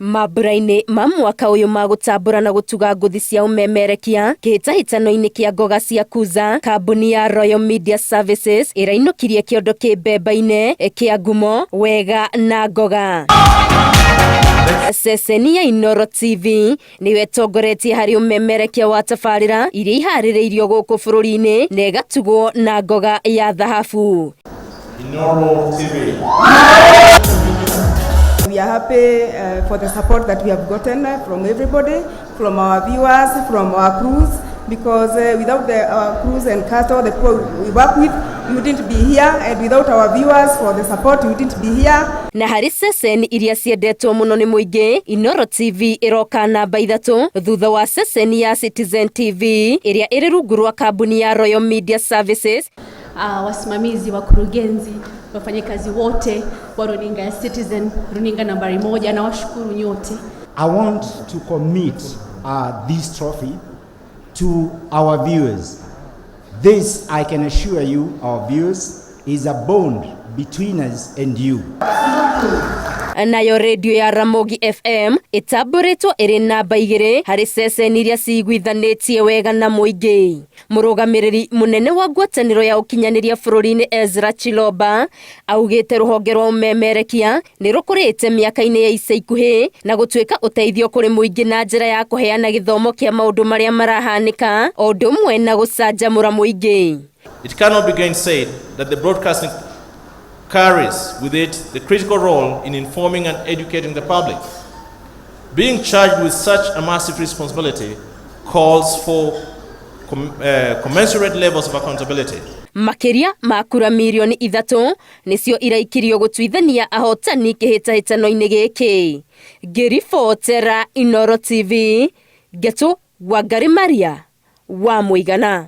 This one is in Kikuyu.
Mambura-inĩ ma mwaka ũyũ ma gũtambũra na gũtuga ngũthi cia ũmemerekia kĩhĩtahĩtano-inĩ kĩa ngoga cia Kuza, kambuni ya Royal Media Services ĩrainũkirie kĩondo kĩ mbemba-inĩ kĩa ngumo, wega na ngoga. Ceceni ya Inooro TV nĩyo ĩtongoretie harĩ ũmemerekia wa tabarĩra iria iharĩrĩirio gũkũ bũrũri-inĩ na ĩgatugwo na ngoga ya thahabu. Inooro TV. We are happy for the support that we have gotten from everybody, from our viewers, from our crews, because without our crews and cast, all the people we work with, we wouldn't be here, and without our viewers for the support, we wouldn't be here. Na harĩ ceceni iria ciendetwo mũno nĩ mũingĩ, Inooro TV ĩroka namba 3 thutha wa ceceni ya Citizen TV ĩrĩa ĩrĩ rungu rwa kambuni ya Royal Media Services. Wasimamizi, wakurugenzi, wafanyakazi wote wa runinga ya Citizen, runinga nambari 1, na washukuru nyote. I want to commit this trophy to our viewers. This, I can assure you, our viewers, is a bond between us and you. Nayo redio ya Ramogi FM ĩtambũrĩtwo ĩrĩ namba 2 harĩ ceceni iria ciguithanĩtie wega na mũingĩ. Mũrũgamĩrĩri mũnene wa ngwatanĩro ya ũkinyanĩria bũrũri-inĩ Ezra Chiloba augĩte rũhonge rwa ũmemerekia nĩ rũkũrĩte mĩaka-inĩ ya ica ikuhĩ na gũtuĩka ũteithio kũrĩ mũingĩ na njĩra ya kũheana gĩthomo kĩa maũndũ marĩa marahanĩka o ũndũ ũmwe na gũcanjamũra mũingĩ. It cannot be gainsaid that the broadcasting carries with it the critical role in informing and educating the public. Being charged with such a massive responsibility calls for commensurate levels of accountability. Makĩria ma kura mirioni 3 nĩcio iraikirio gũtuithania ahotani kĩhĩtahĩtano-inĩ gĩkĩ. Ngĩribotera Inooro TV, Ngetu Wangari Maria wa Mũigana.